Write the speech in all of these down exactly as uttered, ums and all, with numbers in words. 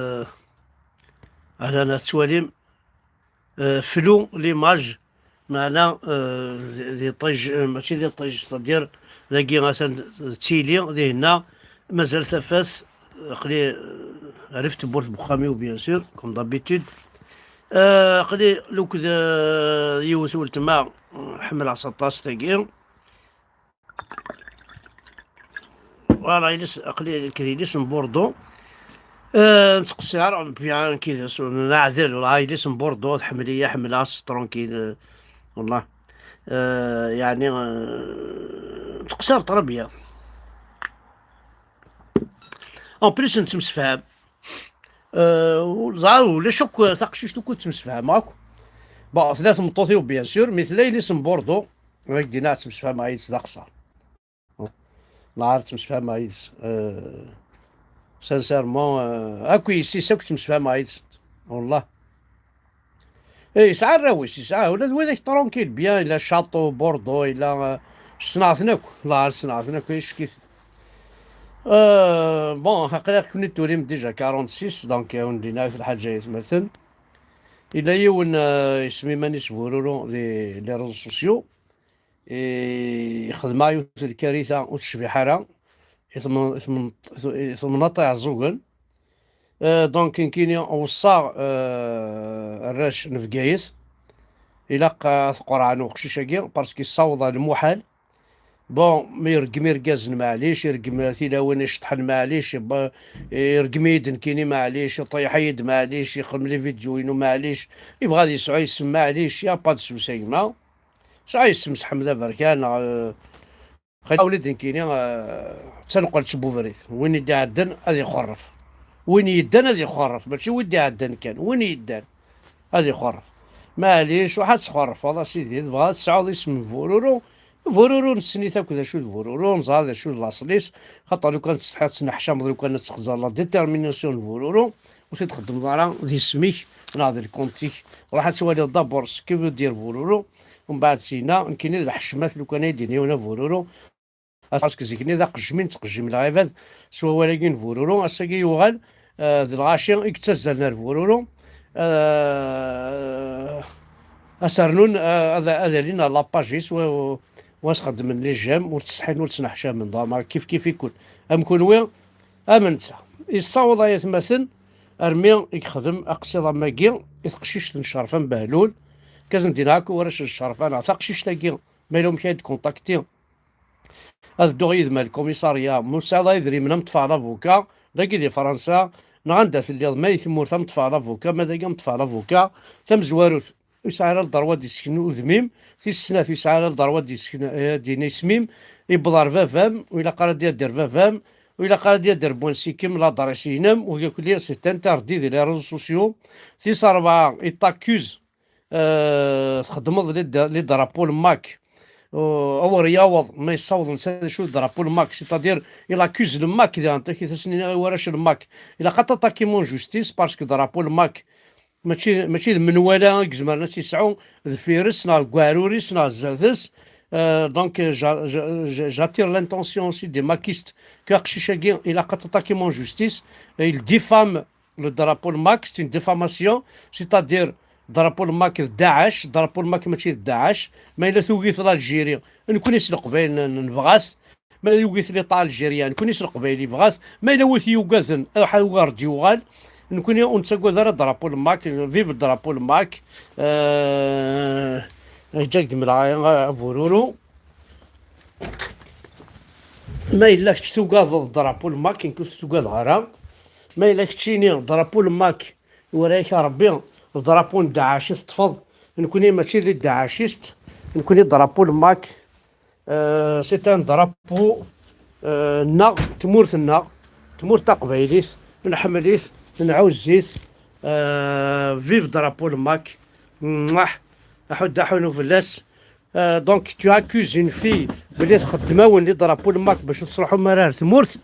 euh, atan ad tettwalim, euh, flou l'image, meɛna, euh, d, d iṭij, euh, mačči d iṭij, c'est-à-dire, dagi atan d tili, dihinna, mazal tafat, aqli, euh, rrif tewwurt n uxxam-iw, bien sûr, comme d'habitude. Euh, aqli, lukd, euh, yiwet weltma, euh, ḥemmleɣ-tt aṭas, tagi. Voilà, iles, aqli, nekk d iles n Bordeaux. Euh, nettqeṣṣir, bien, kid, neɛdel, والله, iles n Bordeaux, tḥemmel-iyi, ḥemmleɣ-tt, tranquille, euh, والله. Euh, يعني, euh, nettqeṣṣir très bien. En plus, nettemsefham. Euh, ẓer, ulac akk taqcict akk ur ttemsefhameɣ akk. Bon, tella tmeṭṭut-iw, bien sûr, mais tella iles n Bordeaux. Ad ak-d-iniɣ, ttemsefhameɣ yid-s d axeṣṣar. Nɛar ttemsefhameɣ yid-s. Euh, sincèrement, euh, akk yessi-s akk ttemsefhameɣ yid-sent. والله. Eh, yesɛa arraw-is, yesɛa ula d widak tranquille, bien, ila château, Bordeaux, ila, euh, ssneɣ-ten akk, la, ssneɣ-ten akk, icek-iten. Euh, bon, aql-aɣ-ken-id turim déjà quarante-six, donc, euh, ur nelli ara lḥaǧa yetmaten. Ila yiwen, euh, isem iman-is Bururu di les réseaux sociaux. Eh, ixdem-aɣ yiwet n lkarita ur tecbiḥ ara i tmen-, i tmen-, i temnaḍt iɛeẓẓugen. Euh, donc, nekkini weṣṣaɣ, euh, arrac n Bgayet. Ilaq, euh, ad t-qerɛen uqcic-agi, parce que yessaweḍ ɣer lmuḥal. Bon, mi ireggem irgazen, maɛlic, ireggem tilawin iceṭṭḥen, maɛlic, iba-, ireggem-iyi-d nekkini, maɛlic, iṭeyyḥ-iyi-d, maɛlic, ixdem les vidéos-inu, maɛlic, yebɣa ad yesɛu isem, maɛlic, y a pas de souci, a gma. Sɛa isem Seḥmed Aberkan, neɣ, euh, xali awlid nekkini, euh, d taneqlet n ubrid. Win i d-iɛeddan ad ixerref. Win yeddan ad ixerref, mačči win d-iɛeddan kan. Win yeddan ad ixerref. Maɛlic, ruḥ ad txerrfeḍ, a sidi, tebɣa ad tesɛuḍ isem n Bururu. Bururu nessen-it akk d acu d Bururu, neẓra d acu d laṣel-is, xaṭer lukan tsetḥiḍ, tettneḥcameḍ, lukan ad txeẓẓer la détermination n Bururu, ur t-id-txeddmeḍ ara d isem-ik neɣ d lkunt-ik. Ruḥ ad twaliḍ d'abord ce que veut dire Bururu, umbeɛd syenna, nekkini d lḥecmat lukan ay d-ini yiwen a Bururu, parce que zik-nni d aqejjim i nettqejjim lɛibad s wawal-agi n Bururu, ass-agi yuɣal, euh, d lɣaci i yettazzalen ar Bururu, euh, ad s-rnun, euh, ad, ad alin ar la page-is, wa, wa s-xeddmen les j'aime, ur ttsetḥin, ur ttneḥcamen, donc, kif kif ikun. Am kunwi, am netta. Yessaweḍ ay atmaten, armi i yexdem aqsiḍ am wagi i teqcict n Cerfan Behlul, kazen dina akk warrac n Cerfan, neɣ taqcict-agi, ma yella umek ay d-kontakti, ad dduɣ yid-m ar lkumisarya, ma ur tesɛiḍ ara idrimen ad m-ṭṭfeɣ lavuka, dagi di Fransa, neɣ anda telliḍ, ma di tmurt ad m-ṭṭfeɣ lavuka, ma dagi ad m-ṭṭfeɣ lavuka, tamezwarut, ur yesɛi ara lderwa ad d-yessken udem-im, tis snat, ur yesɛi ara lderwa ad d-yessken, eh, ad d-yini isem-im, yewweḍ ar baba-m, ur ilaq ara ad d-yadder baba-m, ur ilaq ara ad d-yadder bwansi-kem, l'adresse-inem, wagi akk-nni c'est interdit di les réseaux sociaux, tis rebɛa, il t'accuse, euh, txeddmeḍ les dra-, les drapeaux n le MAK. Euh, awer yaweḍ ma yessaweḍ netta d acu d drapeau n le MAK, c'est-à-dire, il accuse le MAK, diɣen takit asen-iniɣ i warrac n le MAK. Ilaq ad tattakim en justice, parce que drapeau n le MAK, mačči, mačči d menwala i izemren ad tt-yesɛu deffir-s, neɣ deg uɛrur-is, neɣ zdat-s. Euh, donc, euh, j'a-, j'a-, j'a-, j'attire l'attention aussi des makistes que aqcic-agi, ilaq ad tattakim en justice, il diffame le drapeau n le MAK, c'est une diffamation, c'est-à-dire, drapeau n le MAK d Daɛec, drapeau n le MAK mačči d Daɛec, ma yella tugi-t l'Algérie, nekkni s Leqbayel n-, n-, nebɣa-t, ma yella yugi-t l'État algérien, nekkni s Leqbayel yebɣa-t, ma yella wi t-yugaden, ad ḥawer d-yuɣal, nekkni ur nettagad ara drapeau n le MAK, vive drapeau n le MAK, euh, ǧǧak-d melɣa, a Bururu. Ma yella kečč tugadeḍ drapeau n le MAK, nekk ur t-tugadeɣ ara. Ma yella keččini drapeau n le MAK, wara-k Rebbi, d drapeau n Daɛec i teṭṭfeḍ, nekkni mačči d les daɛcistes, nekkni drapeau n le MAK, euh, c'est un drapeau, euh, nneɣ, tmurt-nneɣ, tmurt taqbaylit, nḥemmel-it, nɛuzz-it, euh, vive drapeau n le MAK, mouah, aḥuddu aḥunu fell-as. Euh, donc, tu accuses une fille belli txeddem-awen les drapeaux n le MAK bac ur tettruḥum ara ar tmurt.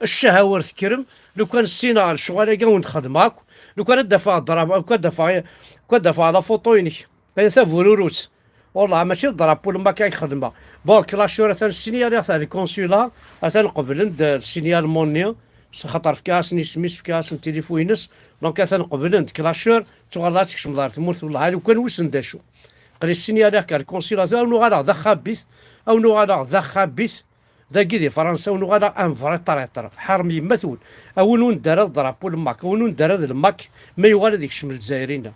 Ccah, awer tekkrem, lukan ssineɣ lecɣal-agi wen-t-xedmeɣ akk, lukan ad d-afeɣ ddra-, lukan ad d-afeɣ, lukan ad d-afeɣ la photo-inek. Ay tabururut. Wallah, mačči d drapeau n le MAK ay xedmeɣ. Bon, clash ur atan signé, atan le consulat, atan qeblen-d signalement-nni. s xaṭer fkiɣ-asen isem-is, fkiɣ-asen tilifu-ines, donc atan qeblen-d clasher, tuɣaleḍ ad tkecmeḍ ɣer tmurt, wellah, a lukan wissen d acu. Qli ssin yal aka lkonsil, atan uɣaleɣ d axabit, awen uɣaleɣ d axabit, dagi di Fransa, awen uɣaleɣ un vrai traître, ḥarem yemma-twen, awen ur nedda ara d drapeau le MAK, awen ur nedda ara d le MAK, ma yuɣal ad ikcem Lezzayer-inna.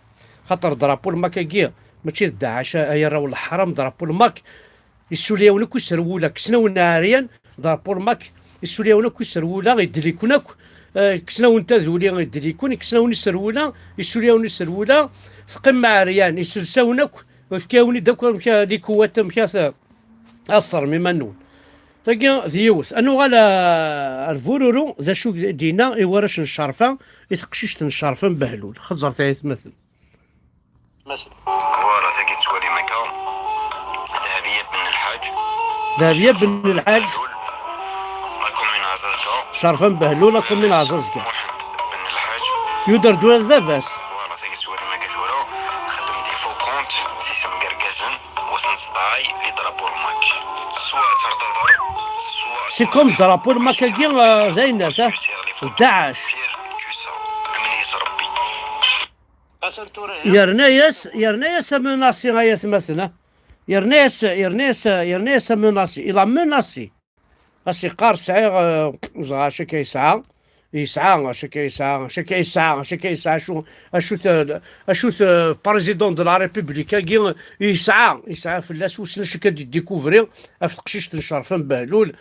Xaṭer drapeau le MAK-agi, mačči d Daɛac, ay arraw n leḥram, drapeau le MAK, Isuli-yawen akk iserwula, kksen-awen ɛeryan, drapeau le MAK, isuli-yawen akk iserwula, idlikun akk, eh, kksen-awen taduli, idlikun, kksen-awen iserwula, isuli-yawen iserwula, teqqim ɛeryan, iselsawen akk, ifka-yawen-id akk amek a-, likuwat, amek a-, ad teṣrem iman-nwen. Tagi d yiwet. Ad nuɣal a-, ar Bururu, d acu d-yenna i warrac n Ccerfa, i teqcict n Ccerfa n Behlul. Xeẓẓret ay atmaten. Voilà, tagi tettwalim akka. Dehbiya ben Lḥaǧ. Dehbiya ben Lḥaǧ. La commune Ɛẓaẓga. Ccerfa n Behlul, la commune Ɛẓaẓga. Muḥend ben Lḥaǧ. Yuder-d ula d baba-s. Voilà, tagi tettwalim akka tura. Xeddem des faux comptes, s isem n yergazen, u ad sen-tesḍaɛay les drapeaux le MAK. Soit terḍaḍer, soit... C'est comme drapeau le MAK-agi, euh, d ayen, ha? D Daɛac. Amen-is Rebbi. Yerna-yas, yerna-yas amenaṣi ay atmaten, ah. Yerna-yas, yerna-yas, yerna-yas amenaṣi. Il a menacé. As-iqqar sɛiɣ, eh, ẓra acu akka yesɛa. Yesɛa, acu akka yesɛa, acu akka yesɛa, acu akka yesɛa, acu, acu-t, acu-t, eh, président de la République-agi, yesɛa, yesɛa fell-as wissen acu akka d-découvrir ɣef teqcict n Ccerfa n Behlul.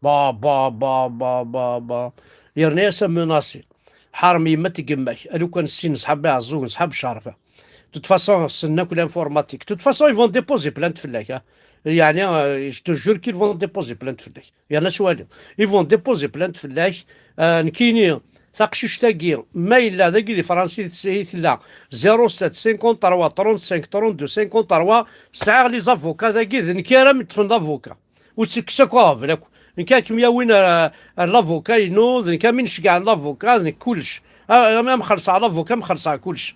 Ba, ba, ba, ba, ba, ba. Yerna-yas amenaṣi. Ḥarem yemma-k, yemma-k. A lukan ssin ṣḥab Iɛeẓẓugen, ṣḥab Ccerfa. De toute façon, ssnen akk l'informatique. De toute façon, ils vont déposer plainte fell-ak, hein. Yeɛni, euh, je te jure qu'ils vont déposer plainte fell-ak. Yerna s wayeḍ. Ils vont déposer plainte fell-ak. Euh, nekkini, taqcict-agi, ma yella dagi di Fransa i tella, zéro sept cinquante-trois trente-cinq trente-deux cinquante-trois, sɛiɣ les avocats dagi, d nekk ara m-ṭṭfen d avocat. Ur ttekkes akk aɣbel akk. Nekk ad kem-yawin ar, ar lavoka-inu, d nekk am ineccgaɛen lavoka, d nekk kullec. A, am, am xellṣeɣ lavoka, am xellṣeɣ kullec.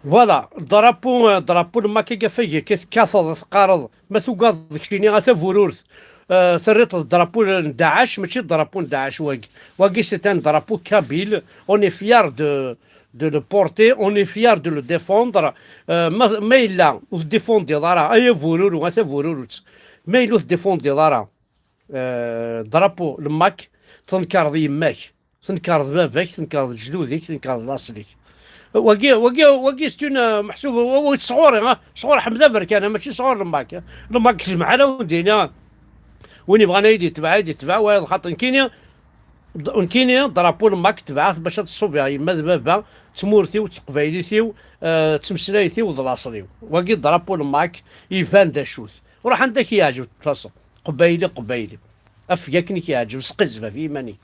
Voilà, drapeau, drapeau n Makagafag, akka tekkateḍ, teqqareḍ, ma tugadeḍ keččini, a tabururt, euh, terriḍ drapeau n Daɛac, mačči drapeau n Daɛac wagi. Wagi, c'est un drapeau kabyle, on est fier de, de le porter, on est fier de le défendre. Euh, ma, ma yella ur tdéfendiḍ ara, ay abururu, a tabururut, ma yella ur tdéfendiḍ ara, euh, drapeau le Mak, tenkeṛeḍ yemma-k, tenkeṛeḍ baba-k, tenkeṛeḍ lejdud-ik, tenkeṛeḍ laṣel-ik. Wagi, wagi, wagi, c'est une, euh, meḥsub, wa, wa, sɣur, ha? Sɣur Ḥmed Aberkan, mačči sɣur le Mak, ha? Le Mak, zemḥ ara wen-d-ini, win yebɣan ad yi-d-itbeɛ, ad yi-d-itbeɛ, wayeḍ xaṭi nekkini, D-, nekkini, drapeau le Mak tebɛeɣ-t bac ad ṣṣubiɣ yemma d baba, d tmurt-iw, d teqbaylit-iw, eh, d tmeslayt-iw, d laṣel-iw. Wagi drapeau le Mak, iban d acu-t. Ruḥ anda k-yeɛǧeb, de toute façon. Qbayli, qbayli. Afeg akken i k-yeɛǧeb, sqizzeb ɣef yiman-ik.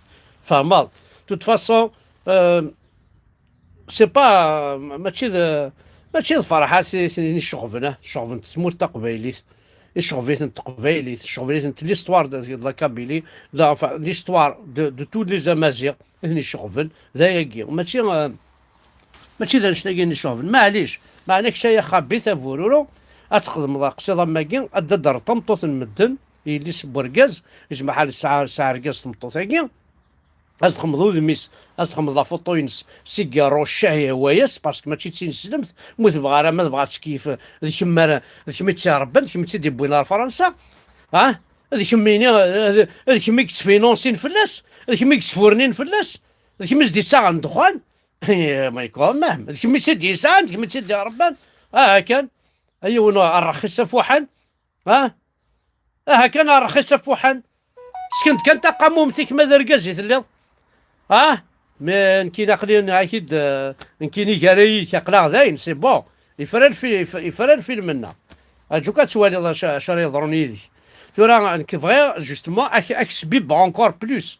Tfehmeḍ? De toute façon, euh, c'est pas, mačči d, mačči d Ferḥat i ten-iceɣben, ah, ceɣben tmurt taqbaylit, iceɣb-itent teqbaylit, iceɣb-itent l'histoire de, de la Kabylie, de, enfin, l'histoire de, de tous les Amaziɣ i ten-iceɣben, d ayagi, mačči, euh, mačči d annect-agi i ten-iceɣben, maɛlic, meɛna kečč ay axabit, a bururu, ad txedmeḍ aqsiḍ am wagi, ad d-tadreḍ tameṭṭut n medden, yelli-s n wergaz, ijmeḥ-as tesɛa, tesɛa argaz tmeṭṭut-agi, ad txemmeḍ udem-is, ad txemmeḍ la photo-ines, si garro ccah yehwa-yas, parce que mačči d tineslemt, mu tebɣa ara, ma tebɣa ad tkeyyef, d kemm ara, d kemm i tt-irebban, d kemm i tt-id-yewwin ar Fransa, ah? D kemmini, d, d kemm i yettfinansin fell-as, d kemm i yettfurnin fell-as, d kemm i s-d-yettaɣen ddexxan, mais quand même, d kemm i tt-id-yesɛan, d kemm i tt-id-irebban, aha kan, a yiwen rrxis afuḥan, ah? Aha kan a rrxis afuḥan. Sken-d kan taqamumt-ik ma d argaz i telliḍ. Ah? Mais nekkini aql-i, ak-id, eh, nekkini gar-iyi-k aql-aɣ dayen, c'est bon. Yefra lfi-, yef-, yefra lfilm-nneɣ. Aǧuk ad twaliḍ acu, acu ara yeḍrun yid-k. Tura nekk bɣiɣ, justement, ak-, ak-sbibbeɣ encore plus.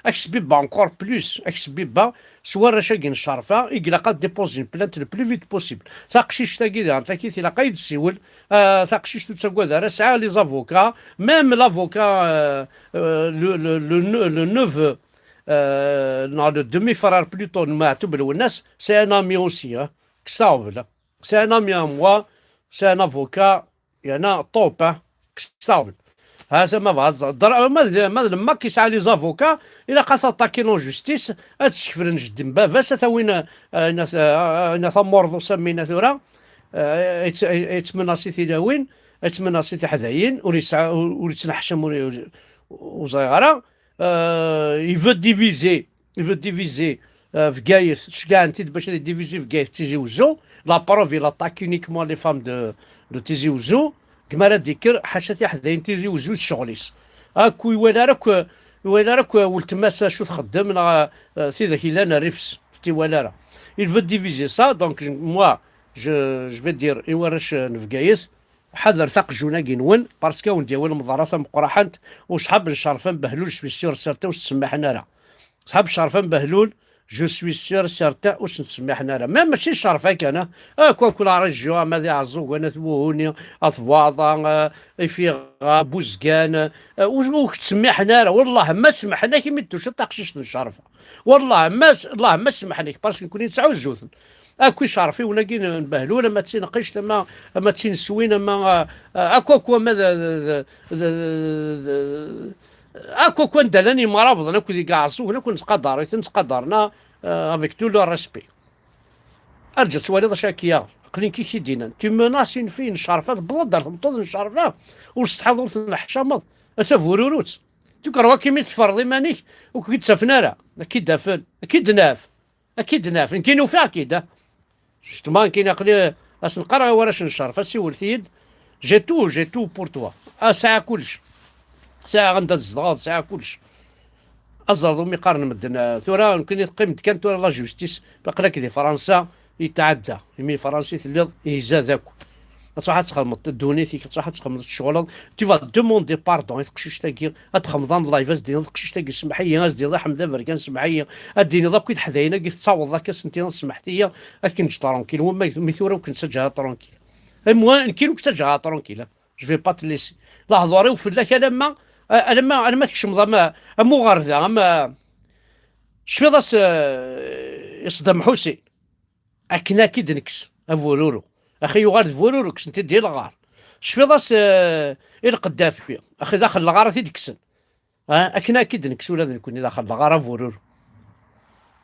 Ak-sbibbeɣ encore plus. Ak-sbibbeɣ s warrac-agi n Ccerfa, i ilaq ad déposer une plainte le plus vite possible. Taqcict-agi daɣen, takit, ilaq ad yi-d-tessiwel. Ah, taqcict ur ttaggad ara, sɛiɣ les avocats, même l'avocat, euh, euh, le, le, le ne-, le neveu, euh, non, le demi-frère plutôt n Maɛtub Lwennas, c'est un ami aussi, hein. Kkes aɣbel, hein. C'est un ami à moi, c'est un avocat, yerna top, hein. Kkes aɣbel. Ha, ça, ma bɣa tẓer-, ddar-, ma d, ma d lemmak yesɛa les avocats, ilaq ad t-attaquer en justice, ad t-skeflen jeddi n baba-s, ad t-awin, eh, eh, ina, eh, ina tamurḍ usammi ina tura, eh, yettmenasi tilawin, yettmenasi tiḥdayin, ur yesɛa, ur, ur yettneḥcam, ur, ur, ur ẓriɣ ara. Euh, il veut diviser, il veut diviser, euh, Bgayet, ceggɛen-t-id bac ad idivizi Bgayet d Tizi Uzzu. La preuve, il attaque uniquement les femmes de, de Tizi Uzzu. Gma ara d-ikker, ḥaca tiḥdayin Tizi Uzzu d ccɣel-is. Akk ur iwala ara akk, ur iwala ara akk weltma-s acu txeddem, neɣ, euh, tidak yellan rrif-s, ur t-iwala ara. Il veut diviser ça, donc moi, je, je vais dire, i warrac n Bgayet, ḥadret aqjun-agi-nwen, parce que awen-d-yawi lemḍerra tameqqraḥant, u ṣṣḥab n Cerfan Behlul, je suis sûr, certain, ur s-ttsemmiḥen ara. Ṣṣḥab Cerfan Behlul, je suis sûr, certain, ur s-ttsemmiḥen ara. Même mačči Cerfan kan, ah, akk, akk la région, ama d Iɛeẓẓugen, At Wuhuni, At Buɛḍa, ah, Ifiɣa, Buzgan, ah, ur, ur k-ttsemmiḥen ara. Wallah, ma semḥen-ak imi d-tuciḍ taqcict n Cerfan. Wallah, ma s-, Allah, ma semḥen-ak, parce que nekkni nettɛuzzu-ten. Akk icerfiwen-agi n Behlul, ama d tineqqict, ama, ama d tineswin, ama, ah, ah, akk, akk, ama d, d, d, d, d, akk, akk anda llan imrabḍen, akk d iɛeẓẓugen, akk nettqadar-iten, ttqadaren-aɣ, ah, avec tout le respect. Arǧa ad twaliḍ acu akka, aql-in kik-id-inan. Tu menaces une fille n Cerfa, tewweḍ-d ar tmeṭṭut n Cerfa, ur tsetḥiḍ, ur tenneḥcameḍ, a tabururut. Tu crois que imi teffreḍ iman-ik, ur k-id-ttafen ara, ad k-id-afen, ad k-id-naf. Ad k-id-naf, nekkini ufiɣ-k-id, ah. Justement, nekkini aql-i asen-qqareɣ i warrac n Cerfa, siwlet-iyi-d, j'ai tout, j'ai tout pour toi. Ah, sɛiɣ kullec. Sɛiɣ anda tzedɣeḍ, sɛiɣ kullec. Aẓerḍ umi qqaren medden, ah, tura nekkini teqqim-d kan tura la justice, aql-ak di Fransa, yetɛedda. Imi Fransa i telliḍ, ihza-d akk. Ad truḥ ad txedmeḍ ddunit-ik, ad truḥ ad txedmeḍ tceɣleḍ. Tu vas demander pardon i teqcict-agi, ad txedmeḍ en live, ad s-d-tiniḍ teqcict-agi semmeḥ-iyi, ad s-d-tiniḍ Ḥmed Aberkan semmeḥ-iyi, ad d-tiniḍ akk i teḥdayin-agi tettaweḍ akka ad sen-tiniḍ semmeḥt-iyi, ad k-neǧǧ tranquille. Wamma mi tura ur k-nettaǧǧa ara tranquille. Am wa, nekkini ur k-ttaǧǧaɣ ara tranquille. Je vais pas te laisser. Lehḍur-iw fell-ak alamma, alamma, alamma tkecmeḍ am, am uɣerda, am, tecfiḍ-as, eh, i Ṣeddam Ḥusin. Akken ad k-id-nekkes, a bururu. Axi yuɣal d bururu, kksen-t-id di lɣar. Tecfiḍ-as, eh, i Lqeddafi. Axi daxel lɣar ad t-id-kksen. Ah, akken ad k-id-nekkes ula d nekkni daxel lɣar, a bururu.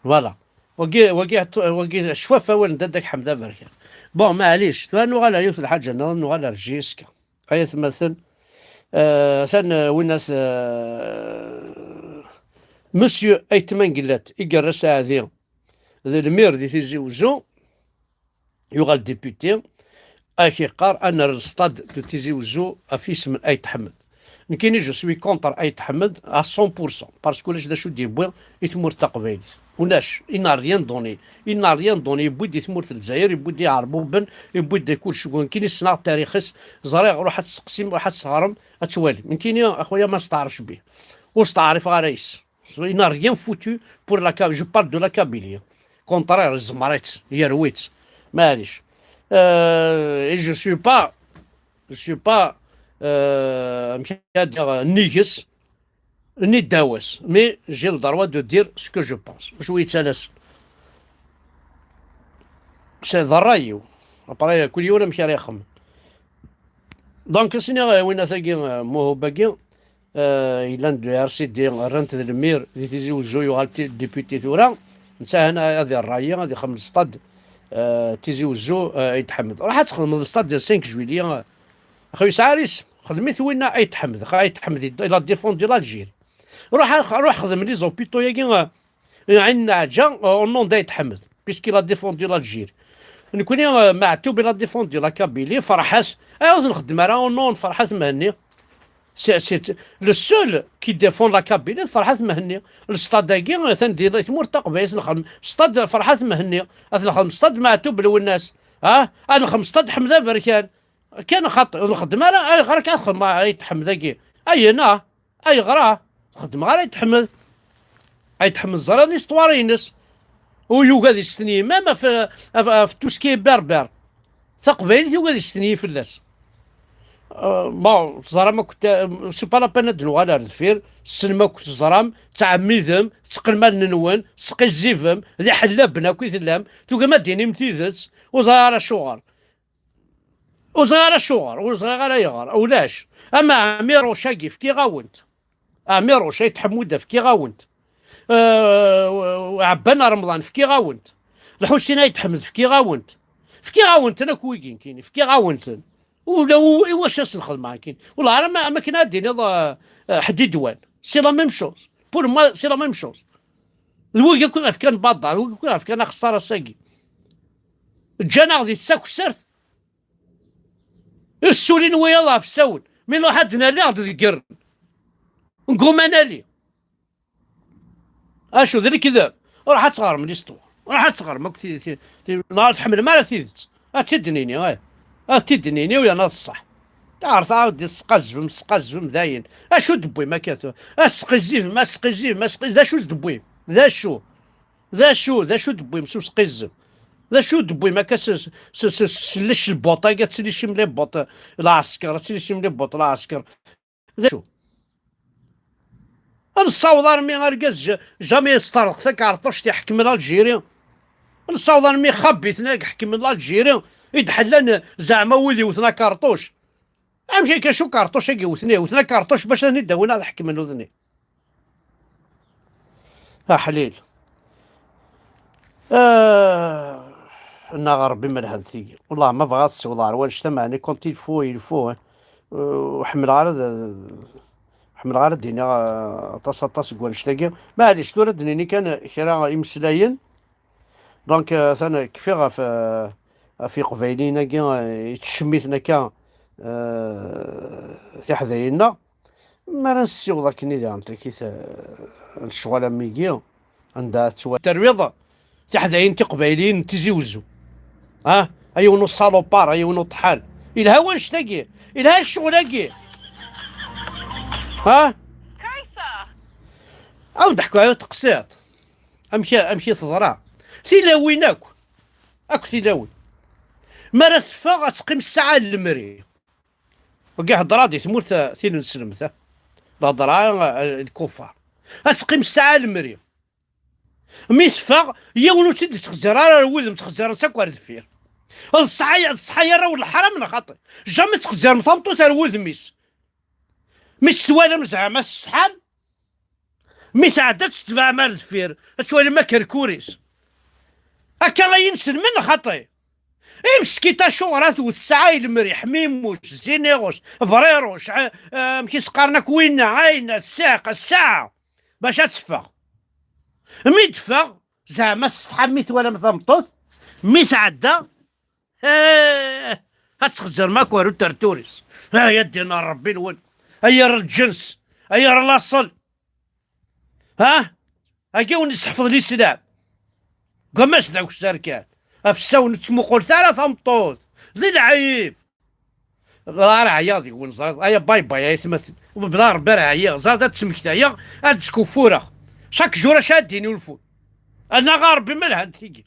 Voilà. Wagi, wagi, wagi, cwaf awal n dadda-k Ḥmed Aberkan. Bon, maɛlic, tura nuɣal ar yiwet n lḥaǧa nniḍen, nuɣal ar J S K. Ay atmaten, eh, atan, eh, winna-t, eh, Monsieur Ayt Mengellat, i yerra Saɛdi d lmir di Tizi Uzzu, yuɣal député, ak-iqqar ad nerr le stade de Tizi Uzzu ɣef yisem n Ayt Ḥmed. Nekkini, je suis contre Ayt Ḥmed à cent pour cent, parce que ulac d acu d-yewwi i tmurt taqbaylit. Ulac, il n'a rien donné. Il n'a rien donné. Yewwi-d i tmurt n Lezzayer, yewwi-d i Iɛerbuben, yewwi-d i kullec. Nekkini ssneɣ tarix-is, ẓriɣ, ruḥ ad tseqsim, ruḥ ad teɣrem, ad twalim. Nekkini, a xuya, ma steɛref bih. Ur steɛrifeɣ ara yes. Il n'a rien foutu pour la Ka-, je parle de la Kabylie. Contraire, yezmer-itt, yerwi-tt. Maɛlic. Euh, et je suis pas, je suis pas, euh, amek ad dire, nnig-s, ni ddaw-as. Mais j'ai le droit de dire ce que je pense. Acu yettalasen? C'est d ṛṛay-iw. Après, kul yiwen amek ara ixemmem. Donc, as-iniɣ, eh, winna-tagi, eh, Muhub-agi, eh, yellan d le R C D, rran-t d lmir di Tizi Uzzu, yuɣal ti-, député tura. Netta hana ad iṛṛayi, ad ixemmem stade, eh, Tizi Uzzu, eh, Ayt Ḥmed. Ruḥ ad txedmeḍ stade cinq juillet, eh, axi yesɛa risque. Xdem-it winna Ayt Ḥmed, axi Ayt Ḥmed, il a défendu l'Algérie. Ruḥ, ruḥ xdem les hôpitaux-agi, eh, Ɛin Naɛǧa, eh, au nom d'Ayt Ḥmed, puisqu'il a défendu l'Algérie. Nekkni, eh, Meɛtub, il a défendu la Kabylie, Ferḥat. Eh, ur t-nxeddem ara au nom n Ferḥat Mehenni. C'est, c'est le seul qui défend la Kabylie, d Ferḥat Mehenni. Le stade-agi, atan di tmurt taqbaylit nxeddem. Stade Ferḥat Mehenni. Ad nxeddem stade Meɛtub Lwennas. Ah, ad nxeddem stade Ḥmed Aberkan. Kan xaṭ, ur nxeddem ara, ayɣer akka txeddmeḍ Ayt Ḥmed-agi? Ayen, ah, ayɣer, ah? Xeddmeɣ ara Ayt Ḥmed. Ayt Ḥmed, ẓriɣ l'histoire-ines. Ur yugi ad istenyi, même ɣef, ɣef, ɣef tout ce qui est berbère. Taqbaylit yugi ad istenyi fell-as. Euh, bon, teẓram akk, c'est pas la peine ad nuɣal ar deffir. Tessnem akk, teẓram, ttɛemmidem, teqqnem allen-nwen, tesqizzibem, d iḥellaben akk i tellam. Tugim ad d-tinim tidet, ur ẓriɣ ara acuɣer. Ur ẓriɣ ara acuɣer, ur ẓriɣ ara ayɣer, ulac. Ama Ɛmiruc-agi, fkiɣ-awen-t. Ɛmiruc Ayt Ḥemmuda, fkiɣ-awen-t. Euh, Ɛebban Remḍan, fkiɣ-awen-t. Lḥusin Ayt Ḥmed, fkiɣ-awen-t. Fkiɣ-awen-ten akk wigi, nekkini, fkiɣ-awen-ten. Ula u-, i wacu ad sen-xedmeɣ, nekkini? Wala ara ma, ma akken ad d-tiniḍ, euh, euh, ḥedd i d-wan. C'est la même chose. Pour moi, c'est la même chose. D wigi akk i ɣef kan baḍar, d wigi akk i ɣef kan axeṣṣar ass-agi. Ǧǧan-aɣ di tsakessart, ssulin wiyaḍ ɣef sawen. Mi nruḥ ad d-nali, ad d-deggren. Ngguma ad nali. Acu, d lekdeb? Ruḥ ad teɣrem l'histoire. Ruḥ ad teɣrem akk ti-, ti-, ti-, neɣ ur tḥemmlem ara tidet. Ad tt-id-nini, ay. Ad tt-id-nini u yerna d ṣṣeḥ. Taɛret ɛawed tesqazbem, tesqazbem dayen. Acu d-tewwim akka tura? Ad tesqizzibem, ad tesqizzibem, ad tesqiz-, d acu d-tewwim? D acu? D acu, d acu d-tewwim s usqizzeb? D acu d-tewwim akka s, s, s, s, s lec lbuṭ-agi, ad tlisim les bottes, lɛesker, ad tlisim les bottes, lɛesker? D acu? Ad nessaweḍ armi argaz ja-, jamais yesṭerḍeq takerṭuct iḥekmen Algérie? Ad nessaweḍ armi ixabiten-agi ḥekmen Algérie i d-ḥellan zeɛma wid iwten akerṭuc? Amek akka, acu kerṭuc-agi wten, wten akerṭuc bac ad ten-id-awin ad ḥekmen udni? Aḥlil. Ah, nnaɣ Ṛebbi ma lhant tigi. Wellah ma bɣiɣ ad ssiwḍeɣ ar wannect-a, meɛni quand il faut, il faut, hein. Ur ḥemmleɣ ara ad, ḥemmleɣ ara ad d-iniɣ, ah, aṭas, aṭas deg wannect-agi. Maɛlic, tura ad d-nini kan kra imeslayen. Donc, euh, atan kfiɣ ɣef, euh, ɣef Iqbayliyen-agi, euh, yettcemmiten akka, euh, tiḥdayin-nneɣ. Mi ara nessiweḍ akken i diɣen takit, euh, lecɣal am wigi, anda ad tettwa-, terwiḍ tiḥdayin tiqbayliyin n Tizi Wezzu. Ha? A yiwen usalopar, a yiwen uṭḥal. Ilha wannect-agi, ilha ccɣel-agi. Ha? Ad wen-d-ḥkuɣ yiwet teqsiṭ. Amek, amek i teḍra? Tilawin akk, akk tilawin. Mi ara teffeɣ, ad teqqim ssaɛa n lemri. Wagi hedra di tmurt, eh, tin n Slemt, eh. D hedra, eh, lkufar. Ad teqqim ssaɛa n lemri. Mi teffeɣ, yiwen ur tt-id-yettxezzir ara ar wudem, ttxezziren-tt akk ar deffir. D ṣṣeḥ, d ṣṣeḥ ay arraw n leḥram neɣ xaṭi? Jamais ttxezzirem tameṭṭut ar wudem-is. Mi tt-twalam zeɛma tessetḥam? Mi tɛedda ad tetbeɛem ar deffir, ad twalim akerkur-is. Akka ay inselmen xaṭi. Imskit acuɣer ad twet ssaɛa i lemri, ḥmimuc, ziniɣuc, briruc, a-, amek i s-qqaren akk winna, ayna, ssiɛqa, ssaɛa, bac ad teffeɣ. Mi d-teffeɣ, zeɛma tessetḥam mi twalam tameṭṭut, mi tɛedda, Eh, ad txezzrem akk ar utertur-is. Ay a ddin n Ṛebbi-nwen, ay ar lǧens, ay ar laṣel. Ha? Agi wen-iseḥfeḍ lislam. Gma-s d akessar kan. Ɣef ssawen ur ttmuqulet ara tameṭṭut. D lɛib. Ara ɛyiɣ deg-wen, ẓriɣ. Aya bay bay, ay atmaten. Mebla Ṛebbi ara ɛyiɣ. Ẓriɣ ad ttmektayeɣ, ad skuffureɣ. Chaque jour acu ad d-inulfun. Anaɣ a Ṛebbi ma lhant tigi.